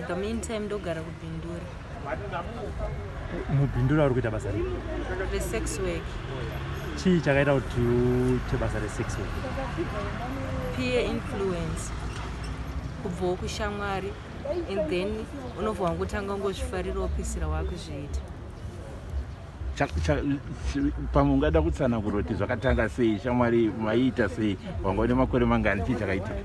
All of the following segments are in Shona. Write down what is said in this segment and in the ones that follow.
The meantime ndogara kuBindura. MuBindura uri kuita basa ripi? Resex work. Chii chakaita kuti uite basa resex work? Peer influence. Kubvawo kushamwari and then unobva wangotanga ungozvifarira wopedzisira wakuzviita. Pamwe ungada kutsanangura kuti zvakatanga sei, shamwari maiita sei, wanga une makore mangani, chii chakaitika?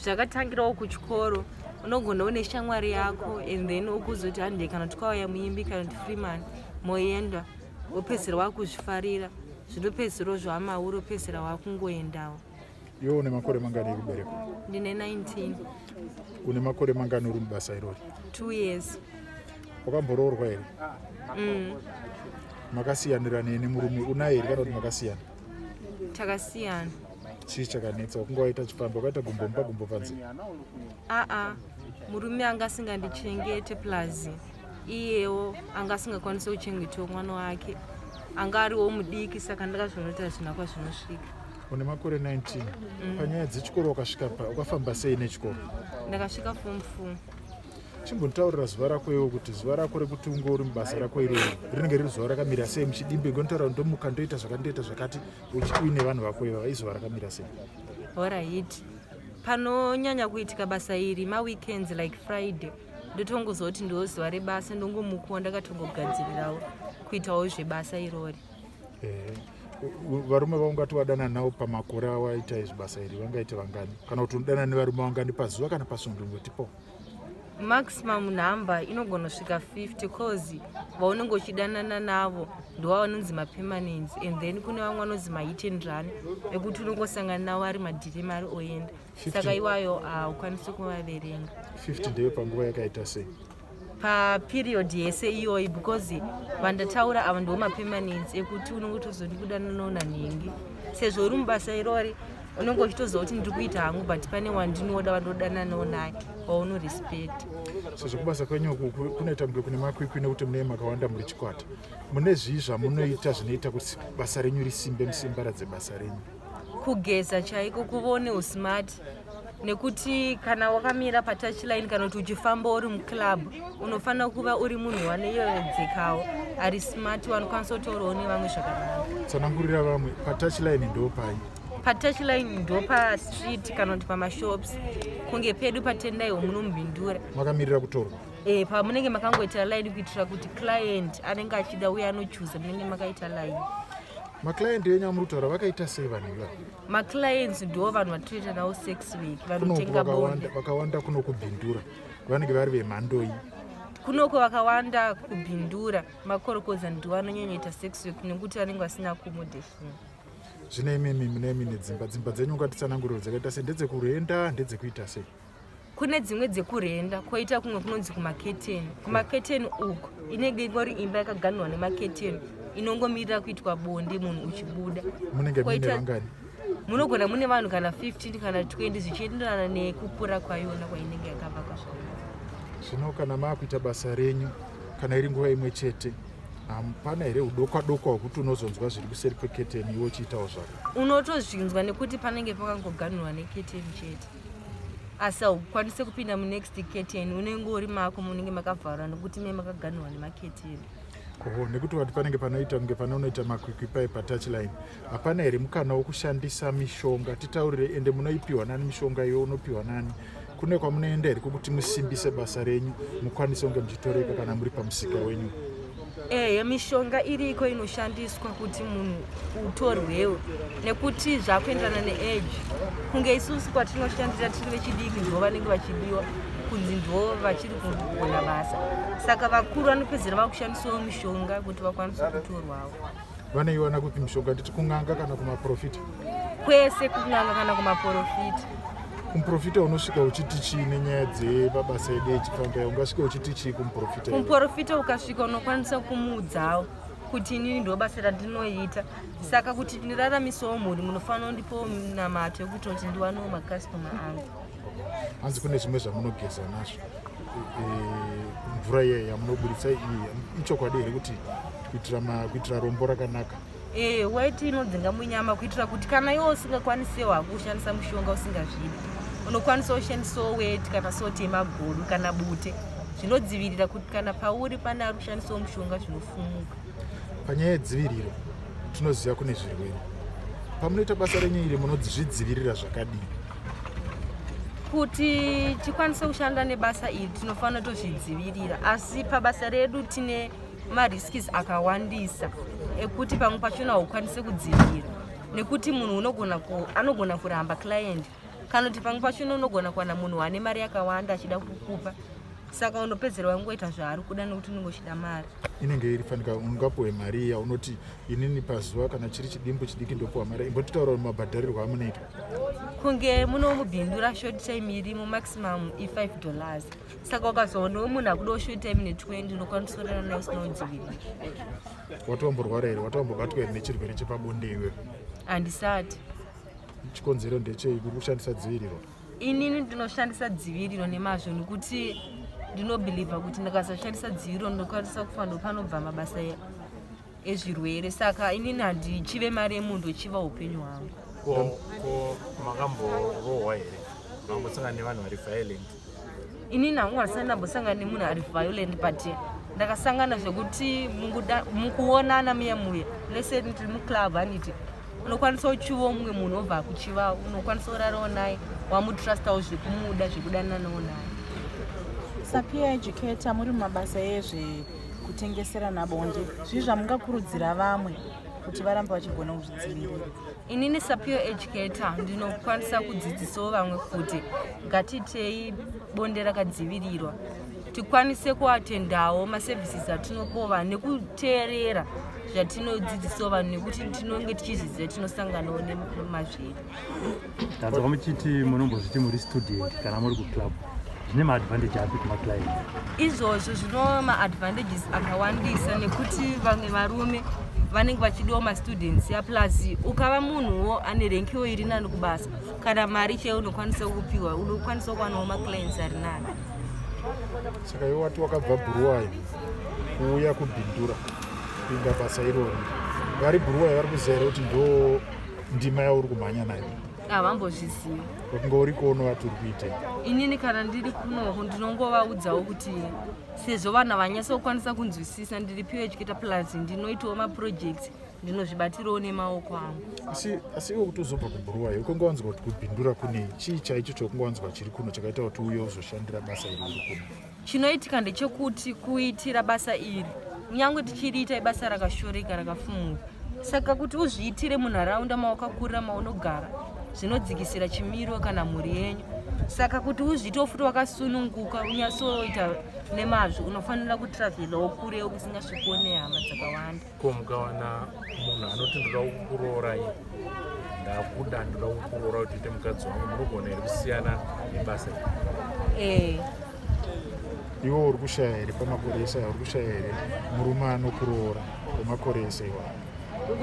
Zvakatangirawo kuchikoro. Unogona une shamwari yako and then ukuzoti hande kana tukauya muimbi kana kuti Freeman, moenda, wopedzisira wakuzvifarira, zvinopedzisirawo zvamauri, wopedzisira wakungoendawo. Iwe une makore mangani ekuberekwa? Ndine 19. Une makore mangani uri mubasa irori? 2 years. Wakamboroorwa here? Makasiyanirana nemurume unaye here kana kuti makasiyana? Takasiyana. Chii chakanetsa? Wakunge waita chifambi, wakaita gumbo mumba gumbo panze? Aa, murume anga asingandichengete, plus iyewo anga asingakwanisi kuchengetawo mwana wake, anga ariwo mudiki, saka ndakazviona kuti hazvina kwazvinosvika. Une makore 19. Panyaya dzechikoro wakasvika pa wakafamba sei nechikoro? Ndakasvika form 4. Chimbonitaurira zuva rako iwe, kuti zuva rako rekuti unge uri mubasa rako iroro rinenge riri zuva rakamira sei muchidimbe. Ngonotaura, ndomuka, ndoita zvakati, ndoita zvakati, uine vanhu vako ivava, izuva rakamira sei? Alright, panonyanya kuitika basa iri maweekends, like Friday. Ndotongozoti ndo zuva rebasa, ndongomukuwa ndakatongogadzirirawo kuitawo zvebasa irori. Varume vaungati wadana navo pamakore awaita izvi basa iri vangaite vangani, kana kuti unodana nevarume vangani pazuva kana pasvondo? Ngotipo. Maximum number inogona kusvika 50, cause vaunenge uchidanana navo ndova vanonzi mapermanents, and then kune vamwe vanonzi mahit and run, ekuti unongosangana navo ari madhiri mari oenda. 50. Saka iwayo haukwanisi kuvaverenga. 50 ndeve panguva yakaita sei? Paperiod yese iyoyi, because vandataura ava ndo mapermanents ekuti unenge utozodi kudananawo nanhingi. Sezvo uri mubasa irori, unenge uchitoziva kuti ndiri kuita hangu, but pane wandinoda, wandodananawo naye, waunorespect. Sezvo kubasa kwenyu uku kunoita kunge kune makwikwi, nekuti mune makawanda muri chikwata, mune zvii zvamunoita zvinoita kuti basa renyu risimbe, musimbaradze basa renyu? Kugeza chaiko, kuvawo neusmart, nekuti kana wakamira patouchline kana kuti uchifamba uri muclub, unofanira kuva uri munhu waneyodzekawo, ari smart, wanokwanisa kutaurawo nevamwe zvakanaka. Tsanangurira vamwe, patouchline ndo pai? Patouchline ndo pastreet kana kuti pamashops, kunge pedu paTendaiwo muno muBindura. Makamirira kutorwa? E, pamunenge makangoita line kuitira kuti client anenge achida uye anochuza, munenge makaita line. Maclient enyu amuri kutaura vakaita sei vanhu ivava? Maclients ndo vanhu vatinoita navo sex work. Kunoku vanotenga bonde. Vakawanda kuno kuBindura vanenge vari vemhandoi? Kunoko vakawanda kuBindura makorokoza, ndiwo anonyanyoita sex work nekuti vanenge vasina accommodation. Zvino imimi mune mine dzimba dzenyu, ungatitsananguriro dzakaita sei? Ndedzekurenda, ndedzekuita sei? Kune dzimwe dzekurenda, koita kumwe kunonzi kumaketeni. Kumaketeni uku inenge ingori imba yakaganurwa nemaketeni, inongomirira kuitwa bonde, munhu uchibuda. Munenge mine vangani? Munogona mune vanhu kana 15 kana 20, zvichienderana nekukura kwayona kwainenge yakavakwa zvayo. Zvino kana maakuita basa renyu, kana iri nguva imwe chete, hapana here udokwa dokwa hwekuti unozonzwa zviri kuseri kweketeni iwe uchiitawo zvako? Unotozvinzwa nekuti panenge pakangoganurwa neketeni chete, asi haukwanisi kupinda munext curtain, unenge uri mako munenge makavharwa nekuti me makaganurwa nemaketeni. Oho, nekuti wati panenge panoita kunge panonoita makwikwi pai patouchline, hapana here mukana wokushandisa mishonga? Titaurire, ende munoipiwa nani mishonga iyo? Unopiwa nani? Kune kwamunoenda here kwokuti musimbise basa renyu, mukwanise kunge muchitoreka kana muri pamusika wenyu? Ehe, mishonga iriko inoshandiswa kuti munhu utorwewo, nekuti zvakuenderana neage. Kunge isusu kwatinoshandira tiri vechidiki, ndo vanenge vachidiwa kunzi ndo vachiri kugona basa, saka vakuru vanopedzera vakushandisawo mishonga kuti vakwanise kutorwawo. Vanoiwana kupi mishonga? Nditi kun'anga kana kumaprofita? Kwese, kun'anga kana kumaprofita. Kumuprofita unosvika uchiti chii nenyaya dzemabasa edu echifamba? Ungasvika uchiti chii kumuprofita? Kumuprofita ukasvika, unokwanisa kumuudzawo kuti inini ndo basa randinoita, saka kuti ndiraramisewo mhuri, munofanira kundipawo minamato yekuti kuti ndiwanewo makastoma angu. Hanzi kune zvimwe zvamunogeza nazvo, mvura iya yamunoburitsa iyi, ichokwadi here kuti kuitira rombo rakanaka? E, waiti inodzinga munyama, kuitira kuti kana iwe usingakwanisewo hako kushandisa mushonga, usingazvidi, unokwanisa kushandisawo weti kana soti yemagodo kana bute. Zvinodzivirira kuti kana pauri pane ari kushandisawo mushonga zvinofumuka. Panyaya yedziviriro tinoziva kune zvirwere. Pamunoita basa renyu iri munozvidzivirira zvakadii? Kuti tikwanise kushanda nebasa iri tinofanira tozvidzivirira, asi pabasa redu tine mariskis akawandisa ekuti pamwe pachona haukwanise kudzivirira nekuti munhu unogona anogona kuramba client kana kuti pamwe pachona unogona kuwana munhu ane mari yakawanda achida kukupa saka unopedzera wangoita zvaari kuda nekuti unenge uchida mari. Inenge iri fanika ungapuwe mari iya unoti inini pazuva kana chiri chidimbu chidiki ndopuwa mari imbotitaura mabhadharirwo amunoitwa. Kunge muno mubhindura short time irimo maximum i5 dollars saka ukazoonawo munhu akudawo short time ne20 unokwanisa kurara naye usina kudzivirira. Watoamborwara here? Watoambobatwa here nechirwere chepabonde iwe? Handisati. Chikonzero ndechei? Kuri kushandisa dziviriro? Inini ndinoshandisa dziviriro nemazvo nekuti ndinobhilivha kuti ndikasashandisa dziviriro ndinokwanisa kufa ndopanobva mabasa ezvirwere saka inini handichive mari yemunhu ndochiva upenyu hwangu. Ko makamborohwa here? Makambosangana nevanhu vari violent? Inini hangu handisati ndambosangana nemunhu ari violent but ndakasangana zvekuti mukuonana muya muya lese tiri muclub handiti unokwanisa uchivawo mumwe munhu obva akuchiva unokwanisa urarawo naye wamutrustawo zvekumuda zvekudananawo naye. Sapeer educator muri mumabasa ezvekutengeserana bonde, zvii zvamungakurudzira vamwe kuti varambe vachigona kuzvidzivirira? Inini sapeer educator ndinokwanisa kudzidzisawo vamwe kuti ngatiitei bonde rakadzivirirwa tikwanise kuatendawo maservices atinopiwa nekuteerera zvatinodzidzisawo vanhu nekuti tinonge tichizviziva tinosanganawo nemazviri. Tanzwa muchiti munombozviti muri student kana muri kuclub, zvine maadvantage api kumaclient? Izvozvo zvino maadvantages akawandisa nekuti vamwe varume vanenge vachidiwa mastudents ya plus ukava munhuwo ane renkiwo iri nani kubasa kana mari chaiyo unokwanisa kupiwa unokwanisa kuwanawo maclients ari nani. Saka iwe wati wakabva Bhuruwayo kuuya kuBindura kupinda basa irori, vari Bhuruwayo vari kuziva here kuti ndo ndima yauri kumhanya nayo? Havambozvizivi. Wakunge uri kuono vati uri kuitei? Inini kana ndiri kunoko ndinongovaudzawo kuti sezvo vanhu havanyatsa kunzwisisa ndiri peer educator plus ndinoitawo maprojects ndinozvibatirawo nemaoko angu. Asi iwe kuti uzobva kuBhuruwayo ukange wanzwa kuti kuBindura kunei, chii chaicho chaunge wanzwa chiri kuno chakaita kuti uye uzoshandira basa iri uri kuno? Chinoitika ndechekuti kuitira basa iri kunyange tichiriita ibasa rakashoreka rakafumuka, saka kuti uzviitire munharaunda mawakakurira maunogara zvinodzikisira chimiro kana mhuri yenyu, saka kuti uzviitewo futi wakasununguka unyatsoita nemazvo unofanira kutravhelawo kurewo kusingasvikuwo nehama dzakawanda. Ko mukawana munhu anoti ndoda kukuroorai, ndakuda ndoda kukuroora kuti uite mukadzi wangu, munogona here kusiyana nebasa iri? Iwe uri kushaya here pamakore ese aya? Uri kushaya here murume anokuroora pamakore ese iwayo?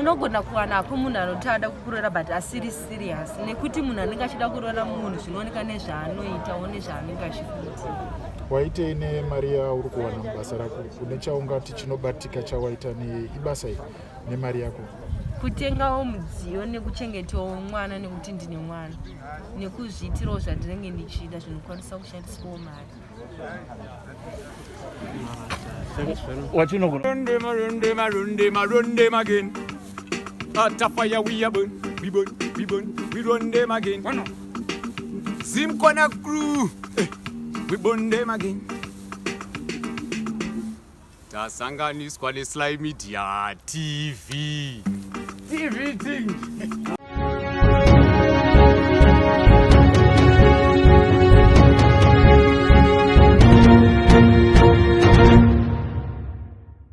Unogona kuwanako munhu anoti ada kukuroora but asiri serious nekuti munhu anenge achida kuroora munhu zvinooneka nezvaanoitawo nezvaanenge achikuita. Waitei nemari yauri kuwana mubasa rako? Une chaungati chinobatika chawaita neibasa iri nemari yako? Kutengawo mudziyo nekuchengetawo mwana nekuti ndine mwana nekuzviitirawo zvandinenge ndichida zvinokwanisa kushandiswawo mari. Watinogona Run them, run them, run them, run them again. At a fire we a burn, we burn, we burn, we run them again. Zimkona crew, we burn them again. Tasanganiswa neSly Media TV. TV thing.